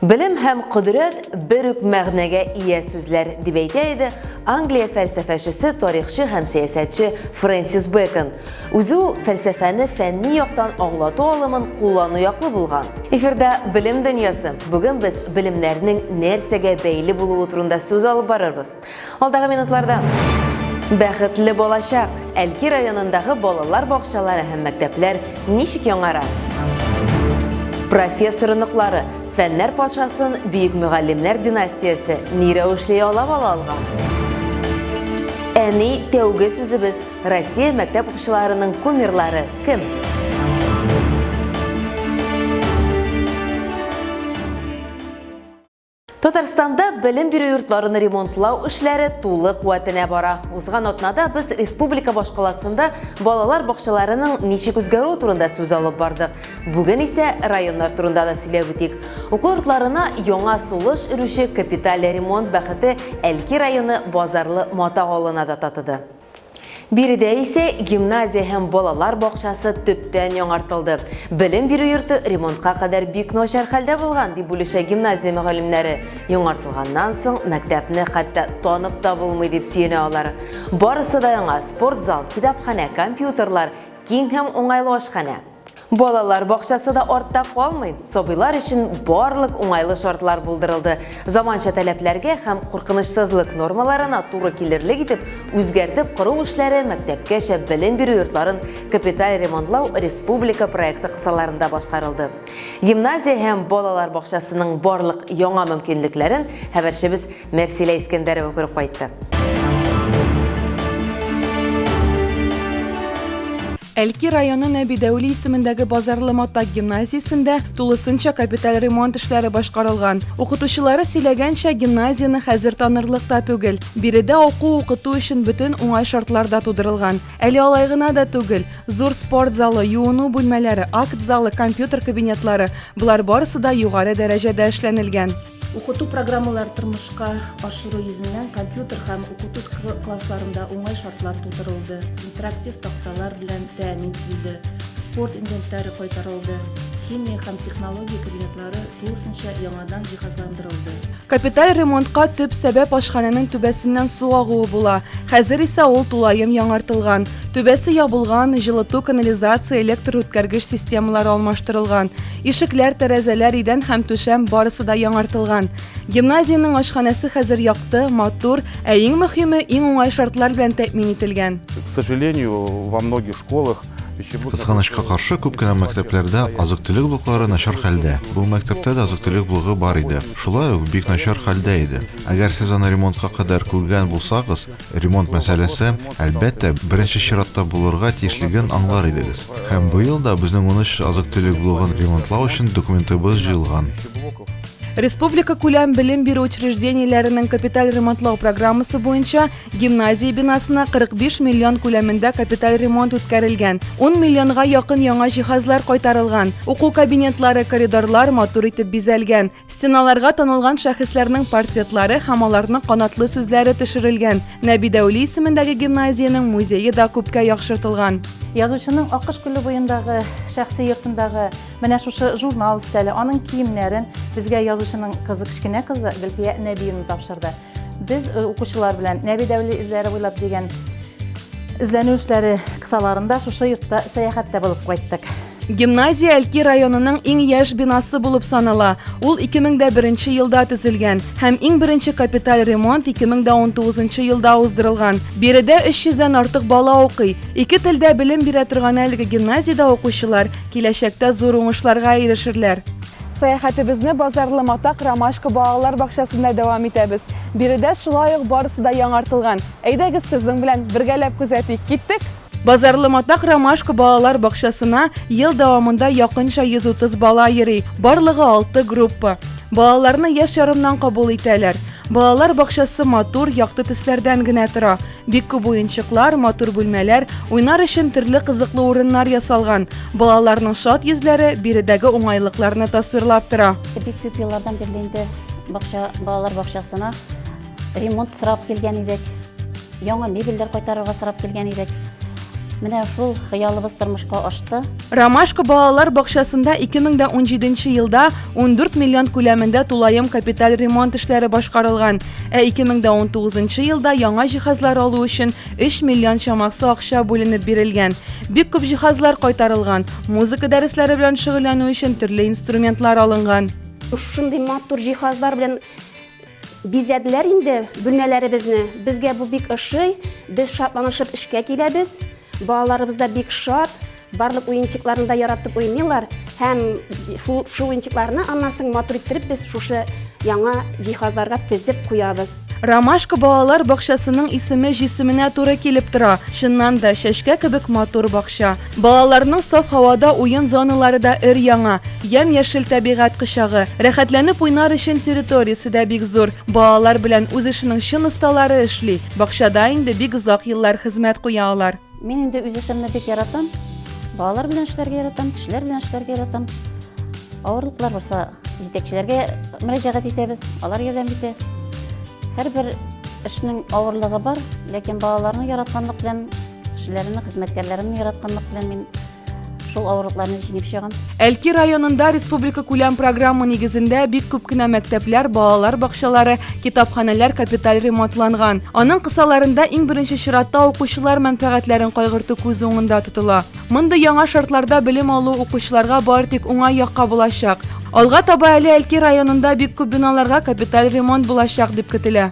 Белем һәм кодрәт бер үк мәгънәгә ия сүзләр, дип әйтә иде Англия фәлсәфәчесе, тарихчы һәм сәясәтче Фрэнсис Бэкон. Үзе ул фәлсәфәне фәнни яктан аңлату алымын куллану яклы булган. Эфирда Белем дөньясы. Бүген без белемнәрнең нәрсәгә бәйле булуы турында сүз алып барырбыз. Алдагы минутларда Бәхетле балачак. Әлки районындагы балалар бакчалары һәм мәктәпләр ничек яңара? Профессор оныклары фәннәр патшасын бөек мөгаллимнәр династиясе ни рәвешле яулап ала алган? Әни тәүге сүзебез Россия мәктәп укучыларының кумирлары кем? Татарстанда белем бирү йортларын ремонтлау эшләре тулы куәтенә бара. Узган атнада без республика башкаласында балалар бакчаларының ничек үзгәрүе турында сүз алып бардык. Бүген исә районнар турында да сөйләп үтик. Уку йортларына яңа сулыш өрүче капиталь ремонт бәхете Әлки районы Базарлы Матак авылына да татыды. Биредә исә гимназия һәм балалар бакчасы төптән яңартылды. Белем бирү йорты ремонтка кадәр бик начар хәлдә булган, дип бүлешә гимназия мөгаллимнәре. Яңартылганнан соң мәктәпне хәтта танып та булмый, дип сөенә алар. Барысы да яңа, спортзал, китапханә, компьютерлар, киң һәм уңайлы ашханә. Балалар бакчасы да артта калмый. Сабыйлар өчен барлык уңайлы шартлар булдырылды. Заманча таләпләргә һәм куркынычсызлык нормаларына туры килерлек итеп үзгәртеп кору эшләре мәктәпкәчә белем бирү йортларын капиталь ремонтлау республика проекты кысаларында башкарылды. Гимназия һәм балалар бакчасының барлык яңа мөмкинлекләрен хәбәрчебез Мәрсилә Искәндәрова күреп кайтты. Әлки районы Нәби Дәүли исемендәге Базарлы Матак гимназиясендә тулысынча капиталь ремонт эшләре башкарылган. Укытучылары сөйләгәнчә, гимназияне хәзер танырлык та түгел. Биредә уку-укыту өчен бөтен уңай шартлар да тудырылган. Әле алай гына да түгел, зур спорт залы, юыну бүлмәләре, акт залы, компьютер кабинетлары, болар барысы да югары дәрәҗәдә эшләнелгән. Укыту программалары тормышка ашыру йөзеннән компьютер һәм укыту классларында уңай шартлар тудырылды, интерактив такталар белән тәэмин ителде, спорт инвентаре кайтарылды, химия һәм технология кабинетлары тулысынча яңадан җиһазландырылды. Капиталь ремонтка төп сәбәп ашханәнең түбәсеннән су агуы була. Хәзер исә ул тулаем яңартылган. Түбәсе ябылган, җылыту, канализация, электр үткәргеч системалары алмаштырылган. Ишекләр, тәрәзәләр, идән һәм түшәм барысы да яңартылган. Гимназиянең ашханәсе хәзер якты, матур, ә иң мөһиме, иң уңай шартлар белән тәэмин ителгән. К сожалению, во многих школах Кызганычка каршы, күп кенә мәктәпләрдә азык-төлек блоклары начар хәлдә. Бу мәктәптә дә азык-төлек блогы бар иде. Шулай ук бик начар хәлдә иде. Әгәр сез аны ремонтка кадәр күргән булсагыз, ремонт мәсьәләсе, әлбәттә, беренче чиратта булырга тиешлеген аңлар идегез. Һәм быел да безнең 13 азык-төлек блогын ремонтлау өчен документыбыз җыелган. Республикакүләм белем бирү учреждениеләренең капиталь ремонтлау программасы буенча Гимназия бинасына 45 миллион күләмендә капиталь ремонт үткәрелгән. 10 миллионга якын яңа җиһазлар кайтарылган. Уку кабинетлары, коридорлар матур итеп бизәлгән. Стеналарга танылган шәхесләрнең портретлары һәм аларның канатлы сүзләре төшерелгән. Нәби Дәүли исемендәге гимназиянең музее да күпкә яхшыртылган. Язучының Акыш күле буендагы шәхси йортындагы менә шушы журнал өстәле, аның киемнәрен безгә язучының кызы, кечкенә кызы Гөлфия Нәбиевна тапшырды. Без э, укучылар белән Нәби Дәүли эзләре буйлап дигән эзләнү эшләре кысаларында шушы йортта сәяхәттә булып кайттык. Гимназия Әлки районының иң яшь бинасы булып санала. Ул 2001 елда төзелгән һәм иң беренче капиталь ремонт 2019 елда уздырылган. Биредә 300 дән артык бала укый. Ике телдә белем бирә торган әлеге гимназиядә укучылар киләчәктә зур уңышларга ирешерләр. Сәяхәтебезне Базарлы Матак Ромашка балалар бакчасында дәвам итәбез. Биредә шулай ук барысы да яңартылган. Әйдәгез сезнең белән бергәләп күзәтик. Киттек! Базарлы Матак Ромашка балалар бакчасына ел дәвамында якынча 130 бала йөри. Барлыгы 6 группа. Балаларны яшь ярымнан кабул итәләр. Балалар бакчасы матур, якты төсләрдән генә тора. Бик күп уенчыклар, матур бүлмәләр, уйнар өчен төрле кызыклы урыннар ясалган. Балаларның шат йөзләре биредәге уңайлыкларны тасвирлап тора. Бик күп еллардан бирле инде бакча, балалар бакчасына ремонт сорап килгән идек. Яңа мебельләр кайтарырга сорап килгән идек. Менә шул хыялыбыз тормышка ашты. Ромашка балалар бакчасында 2017 елда 14 миллион күләмендә тулаем капиталь ремонт эшләре башкарылган, ә 2019 елда яңа җиһазлар алу өчен 3 миллион чамасы акча бүленеп бирелгән. Бик күп җиһазлар кайтарылган, музыка дәресләре белән шөгыльләнү өчен төрле инструментлар алынган. Шундый матур җиһазлар белән Бизәделәр инде бүлмәләребезне. Безгә бу бик ошый. Без шатланышып эшкә киләбез. Балаларыбыз да бик шат. Барлык уенчыкларны да яратып уйныйлар. Һәм шул, шул уенчыкларны аннан соң матур иттереп без шушы яңа җиһазларга тезеп куябыз. Ромашка балалар бакчасының исеме җисеменә туры килеп тора. Чыннан да, чәчкә кебек матур бакча. Балаларның саф һавада уен зоналары да өр-яңа. Ямь-яшел табигать кочагы. Рәхәтләнеп уйнар өчен территориясе дә бик зур. Балалар белән үз эшенең чын осталары эшли. Бакчада инде бик озак еллар хезмәт куя алар. Мин инде үз эшемне бик яратам. Балалар белән эшләргә яратам, кешеләр белән эшләргә яратам. Авырлыклар булса, җитәкчеләргә мөрәҗәгать итәбез, алар ярдәм итә. Һәрбер эшнең авырлыгы бар, ләкин балаларны яратканлык белән, кешеләрне, хезмәткәрләремне яратканлык белән мин шул авырлыкларны җиңеп чыгам. Әлки районында республика күләм программа нигезендә бик күп кенә мәктәпләр, балалар бакчалары, китапханәләр капиталь ремонтланган. Аның кысаларында иң беренче чиратта укучылар мәнфәгатьләрен кайгырту күз уңында тотыла. Мондый яңа шартларда белем алу укучыларга бары тик уңай якка булачак. Алга таба әле Әлки районында бик күп биналарга капиталь ремонт булачак дип көтелә.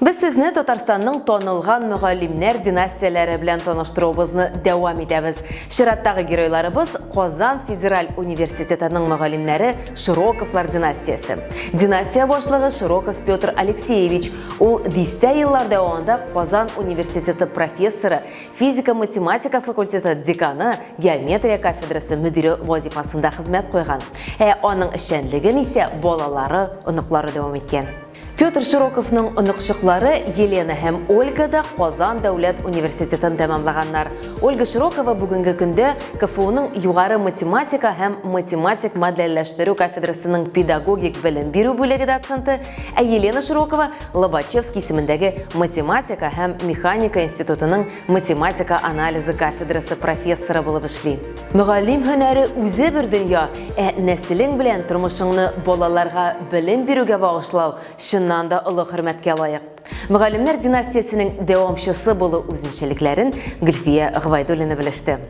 Без сезне Татарстанның танылган мөгаллимнәр династияләре белән таныштыруыбызны дәвам итәбез. Чираттагы геройларыбыз Казан федераль университетының мөгаллимнәре Широковлар династиясе. Династия башлыгы Широков Петр Алексеевич. Ул дистә еллар дәвамында Казан университеты профессоры, Физика-математика факультеты деканы, геометрия кафедрасы мөдире вазифасында хезмәт куйган. Ә аның эшчәнлеген исә балалары, оныклары дәвам иткән. Петр Широковның оныкчыклары Елена һәм Ольга да Казан дәүләт университетын тәмамлаганнар. Ольга Широкова бүгенге көндә КФУның югары математика һәм математик модельләштерү кафедрасының педагогик белем бирү бүлеге доценты, ә Елена Широкова Лобачевский исемендәге математика һәм механика институтының математика анализы кафедрасы профессоры булып эшли. Мөгаллим һөнәре үзе бер дөнья, ә нәселең белән тормышыңны балаларга белем бирүгә багышлау чыннан да олы хөрмәткә лаек. Мөгаллимнәр династиясенең дәвамчысы булу үзенчәлекләрен Гөлфия Гобәйдуллина белеште.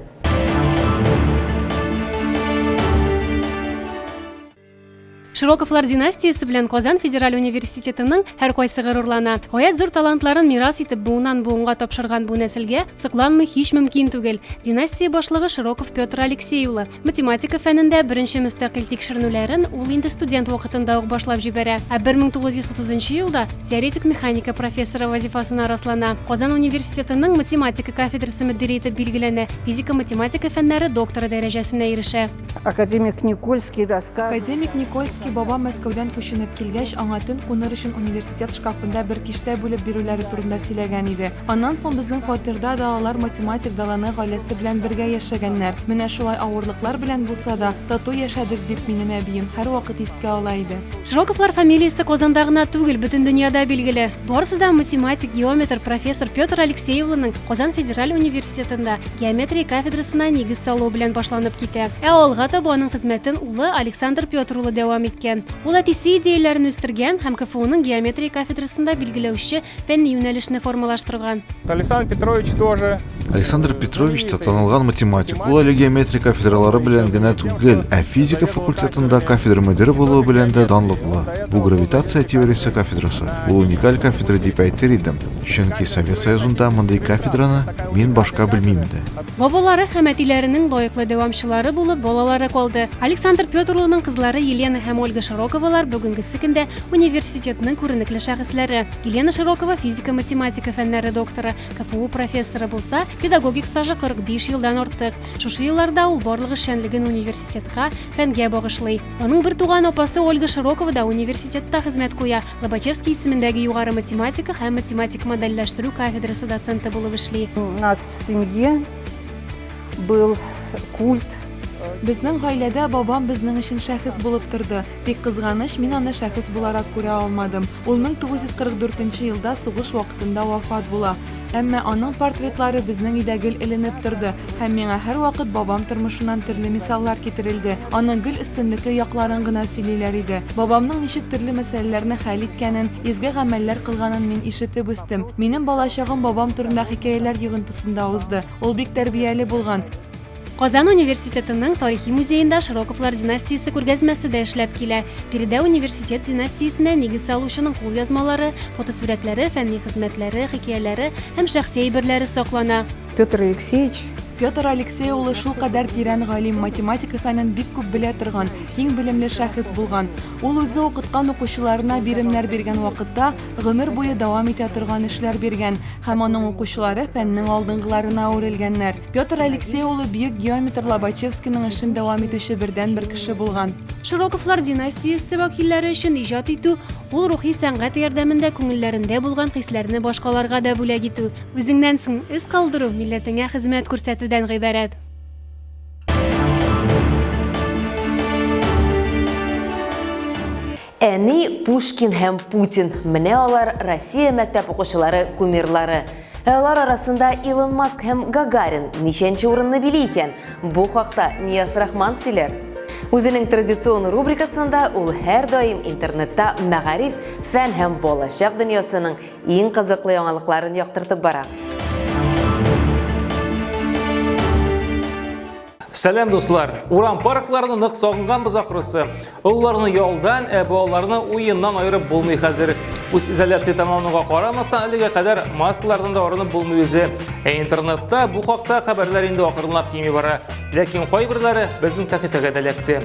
Широковлар династиясе белән Казан федераль университетының һәркайсы горурлана. Гаять зур талантларын мирас итеп буыннан буынга тапшырган бу нәселгә сокланмый һич мөмкин түгел. Династия башлыгы Широков Петр Алексей улы. Математика фәнендә беренче мөстәкыйль тикшеренүләрен ул инде студент вакытында ук башлап җибәрә. Ә 1930 елда теоретик механика профессоры вазифасына раслана. Казан университетының математика кафедрасы мөдире итеп билгеләнә, физика-математика фәннәре докторы дәрәҗәсенә ирешә. Академик Никольский рассказывал. Академик Никольский бабам Мәскәүдән күченеп килгәч, аңа төн куныр өчен университет шкафында бер киштә бүлеп бирүләре турында сөйләгән иде. Аннан соң безнең фатирда да алар математик Далане гаиләсе белән бергә яшәгәннәр. Менә шулай авырлыклар белән булса да, тату яшәдек, дип минем әбием һәрвакыт искә ала иде. Широковлар фамилиясе Казанда гына түгел, бөтен дөньяда билгеле. Барысы да математик, геометр, профессор Петр Алексей улының Казан федераль университетында геометрия кафедрасына нигез салуы белән башланып китә. Ә алга таба аның хезмәтен улы Александр Петр улы дәвам иткән. Ул әтисе идеяләрен үстергән һәм КФУның геометрия кафедрасында билгеләүче фәнни юнәлешне формалаштырган. Александр Петрович тоже. Александр Петрович та танылган математик. Ул әле геометрия кафедралары белән генә түгел, ә физика факультетында кафедра мөдире булуы белән дә данлыклы. Бу гравитация теориясе кафедрасы. Ул уникаль кафедра дип әйтер идем. Чөнки Совет Союзында мондый кафедраны мин башка белмим иде. Бабалары һәм әтиләренең лаеклы дәвамчылары булып балалары калды. Александр Петр улының кызлары Елена һәм Ольга Широковалар бүгенгесе көндә университетның күренекле шәхесләре. Елена Широкова физика-математика фәннәре докторы, КФУ профессоры булса, педагогик стажы 45 елдан артык. Шушы елларда ул барлык эшчәнлеген университетка, фәнгә багышлый. Аның бертуган апасы Ольга Широкова да университетта хезмәт куя, Лобачевский исемендәге югары математика һәм математик модельләштерү кафедрасы доценты булып эшли. У нас в семье был культ. Безнең гаиләдә бабам безнең өчен шәхес булып торды. Тик кызганыч, мин аны шәхес буларак күрә алмадым. Ул 1944 нче елда сугыш вакытында вафат була. Әмма аның портретлары безнең өйдә гел эленеп торды һәм миңа һәрвакыт бабам тормышыннан төрле мисаллар китерелде, аның гел өстенлекле якларын гына сөйлиләр иде. Бабамның ничек төрле мәсьәләләрне хәл иткәнен, изге гамәлләр кылганын мин ишетеп үстем. Минем балачагым бабам турында хикәяләр йогынтысында узды. Ул бик тәрбияле булган. Казан университетының тарихи музеенда Широковлар династиясе күргәзмәсе дә эшләп килә. Биредә университет династиясенә нигез салучының кулъязмалары, фотосурәтләре, фәнни хезмәтләре, хикәяләре һәм шәхси әйберләре саклана. Петр Алексеевич. Петр Алексей улы шулкадәр тирән галим, математика фәнен бик күп белә торган, киң белемле шәхес булган. Ул үзе укыткан укучыларына биремнәр биргән вакытта, гомер буе дәвам итә торган эшләр биргән һәм аның укучылары фәннең алдынгыларына әверелгәннәр. Петр Алексей улы бөек геометр Лобачевскийның эшен дәвам итүче бердәнбер кеше булган. Широковлар династиясе вәкилләре өчен иҗат итү, ул рухи сәнгать ярдәмендә күңелләрендә булган хисләрне башкаларга да бүләк итү, үзеңнән соң эз калдыру, милләтеңә хезмәт күрсәтүдән гыйбарәт. Әни, Пушкин һәм Путин. Менә алар Россия мәктәп укучылары кумирлары. Ә алар арасында Илон Маск һәм Гагарин ничәнче урынны били икән? Бу хакта Нияз Рахман сөйләр. Үзенең традицион рубрикасында ул һәрдаим интернетта мәгариф, фән һәм балачак дөньясының иң кызыклы яңалыкларын яктыртып бара. Сәлам, дуслар! Урам паркларны нык сагынганбыз ахрысы. Олыларны ялдан, ә балаларны уеннан аерып булмый хәзер. Үз изоляция тәмамлануга карамастан, әлегә кадәр маскалардан да арынып булмый үзе. Ә интернетта бу хакта хәбәрләр инде акрынлап кими бара. Ләкин кайберләре безнең сәхифәгә дә эләкте.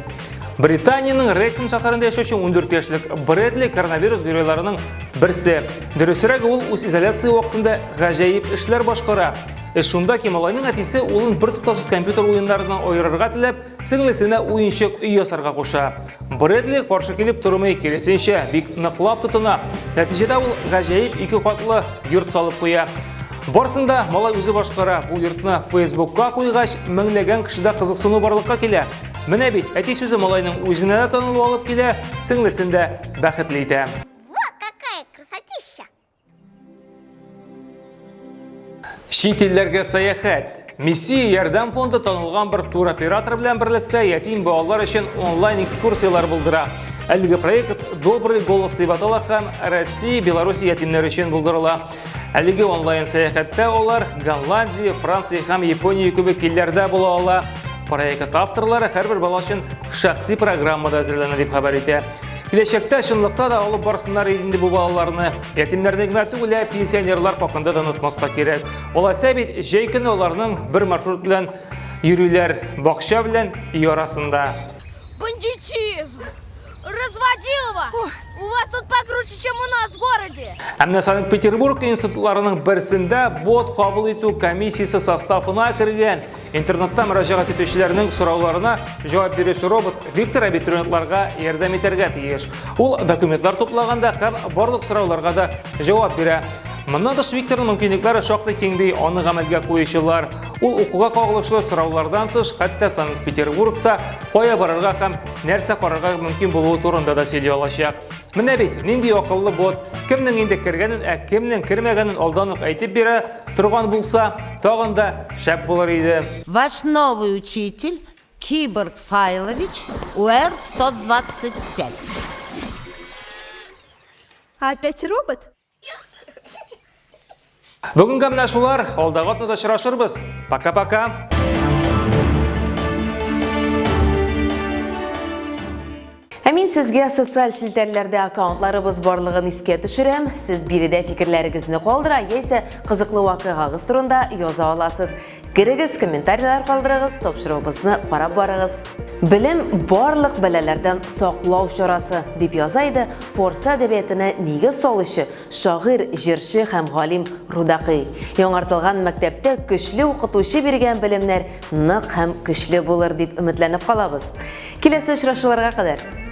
Британиянең Рексем шәһәрендә яшәүче 14 яшьлек Брэдли коронавирус геройларының берсе. Дөресрәге, ул үз изоляция вакытында гаҗәеп эшләр башкара. Эш шунда ки, малайның әтисе улын бертуктаусыз компьютер уеннарыннан аерырга теләп, сеңлесенә уенчык өй ясарга куша. Брэдли каршы килеп тормый, киресенчә, бик ныклап тотына. Нәтиҗәдә ул гаҗәеп ике катлы йорт салып куя. Барсын да малай үзе башкара. Бу йортны Фейсбукка куйгач, меңләгән кешедә кызыксыну барлыкка килә. Менә бит, әти сүзе малайның үзенә дә танылу алып килә, сеңлесен дә бәхетле итә. Во, какая красотища! Чит илләргә сәяхәт. Мессия ярдәм фонды танылган бер туроператор белән берлектә ятим балалар өчен онлайн экскурсияләр булдыра. Әлеге проект Добрый голос дип атала һәм Россия, Беларусь ятимнәре өчен булдырыла. Әлеге онлайн сәяхәттә алар Голландия, Франция һәм Япония кебек илләрдә була ала. Проект авторлары һәрбер бала өчен шәхси программа да әзерләнә дип хәбәр итә. Киләчәктә чынлыкта да алып барсыннар инде бу балаларны. Ятимнәрне генә түгел, ә пенсионерлар хакында да онытмаска кирәк. Алайса бит җәй көне аларның бер маршрут белән йөриләр, бакча белән өй арасында. Бандитизм! Разводилова! У вас тут покруче, чем у нас в городе! Ә менә Санкт-Петербург институтларының берсендә бот кабул итү комиссиясе составына кергән Интернетта мөрәҗәгать итүчеләрнең сорауларына җавап бирүче робот Виктор абитуриентларга ярдәм итәргә тиеш. Ул документлар туплаганда һәм барлык сорауларга да җавап бирә. Моннан тыш Викторның мөмкинлекләре шактый киң ди аны гамәлгә куючылар. Ул укуга кагылышлы сораулардан тыш, хәтта Санкт-Петербургта кая барырга һәм нәрсә карарга мөмкин булуы турында да сөйли алачак. Менә бит, нинди акыллы бот, кемнең инде кергәнен, ә кемнең кермәгәнен алдан ук әйтеп бирә торган булса, тагын да шәп булыр иде. Ваш новый учитель Киборг Файлович УР-125. Опять робот? Бүгенгә менә шулар. Алдагы атнада очрашырбыз. Пока-пока. Ә мин сезгә социаль челтәрләрдә аккаунтларыбыз барлыгын искә төшерәм. Сез биредә фикерләрегезне калдыра яисә кызыклы вакыйгагыз турында яза аласыз. Керегез, комментарийлар калдырыгыз, тапшыруыбызны карап барыгыз. Белем барлык бәлаләрдән саклау чарасы, дип яза иде форсы әдәбиятына нигез салучы, шагыйрь, җырчы һәм галим Рудакый. Яңартылган мәктәптә көчле укытучы биргән белемнәр нык һәм көчле булыр дип өметләнеп калабыз. Киләсе очрашуларга кадәр!